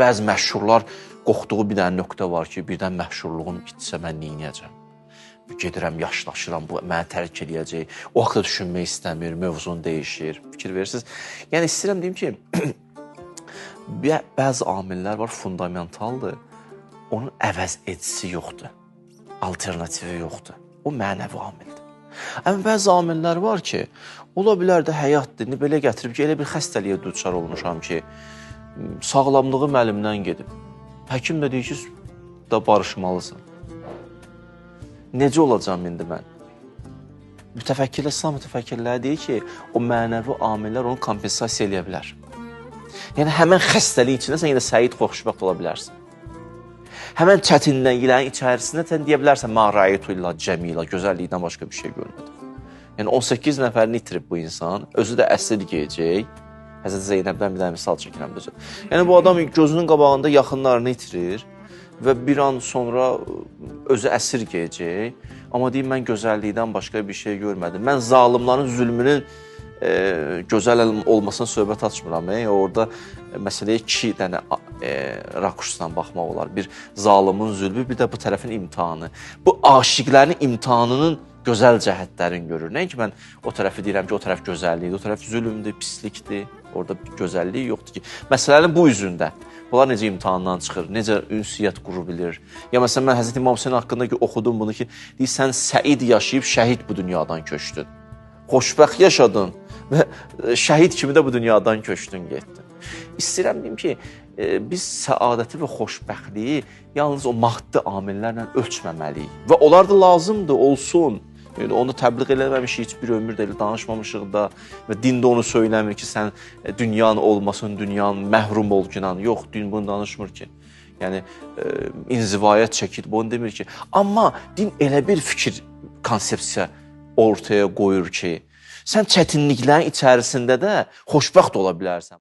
Bəzi məşhurlar qorxduğu bir dənə nöqtə var ki, birdən məşhurluğum itsə mən neyniyəcəm? Gedirəm, yaşlaşıram, bu məni tərk eləyəcək. O haqda düşünmək istəmir, mövzun dəyişir. Fikir verirsiniz. Yəni istəyirəm deyim ki, bəzi amillər var, fundamentaldır. Onun əvəz edicisi yoxdur. Alternativi yoxdur. O mənəvi amildir. Amma bəzi amillər var ki, ola bilər də həyat dini belə gətirib ki, elə bir xəstəliyə düçar olmuşam ki, sağlamlığım əlimdən gedib. Həkim də deyir ki, da barışmalısan. Necə olacağam indi mən? Mütəfəkkirlər, İslam mütəfəkkirləri deyir ki, o mənəvi amillər onu kompensasiya eləyə bilər. Yəni həmən xəstəlik içində sən yenə səid, xoşbəxt ola bilərsən. Həmən çətinliklərin içərisində sən deyə bilərsən, ma rəaytu illa cəmila, gözəllikdən başqa bir şey görmədim. Yəni 18 nəfərini itirib bu insan, özü də əsir geyəcək. Həzrət Zeynəbdən bir dənə misal çəkirəm düzü. Yəni bu adam gözünün qabağında yaxınlarını itirir və bir an sonra özü əsir geyəcək. Amma deyim, mən gözəllikdən başqa bir şey görmədim. Mən zalimların zülmünün gözəl olmasına söhbət açmıram. Orada məsələyə iki dənə rakursdan baxmaq olar. Bir zalimin zülmü, bir də bu tərəfin imtahanı. Bu aşiqlərin imtahanının gözəl cəhətlərini görür. Nəinki mən o tərəfi deyirəm ki, o tərəf gözəllikdir, o tərəf zülmdür, pislikdir. Orada bir gözəllik yoxdur ki. Məsələnin bu üzündə. Bunlar necə imtahandan çıxır, necə ünsiyyət quru bilir. Ya məsələn, mən Həzrət İmam Hüseyn haqqında ki, oxudum bunu ki, deyir, sən səid yaşayıb şəhid bu dünyadan köçdün. Xoşbəxt yaşadın və şəhid kimi də bu dünyadan köçdün, getdin. İstəyirəm deyim ki, biz səadəti və xoşbəxtliyi yalnız o maddi amillərlə ölçməməliyik. Və onlar da lazımdır, olsun. Yəni, onu təbliğ eləməmişik, heç bir ömür də elə danışmamışıq da və din də onu söyləmir ki, sən dünyan olmasın, dünyan məhrum ol günan. Yox, din bunu danışmır ki. Yəni, inzivaya çəkil, bunu demir ki. Amma din elə bir fikir, konsepsiya ortaya qoyur ki, sən çətinliklərin içərisində də xoşbəxt ola bilərsən.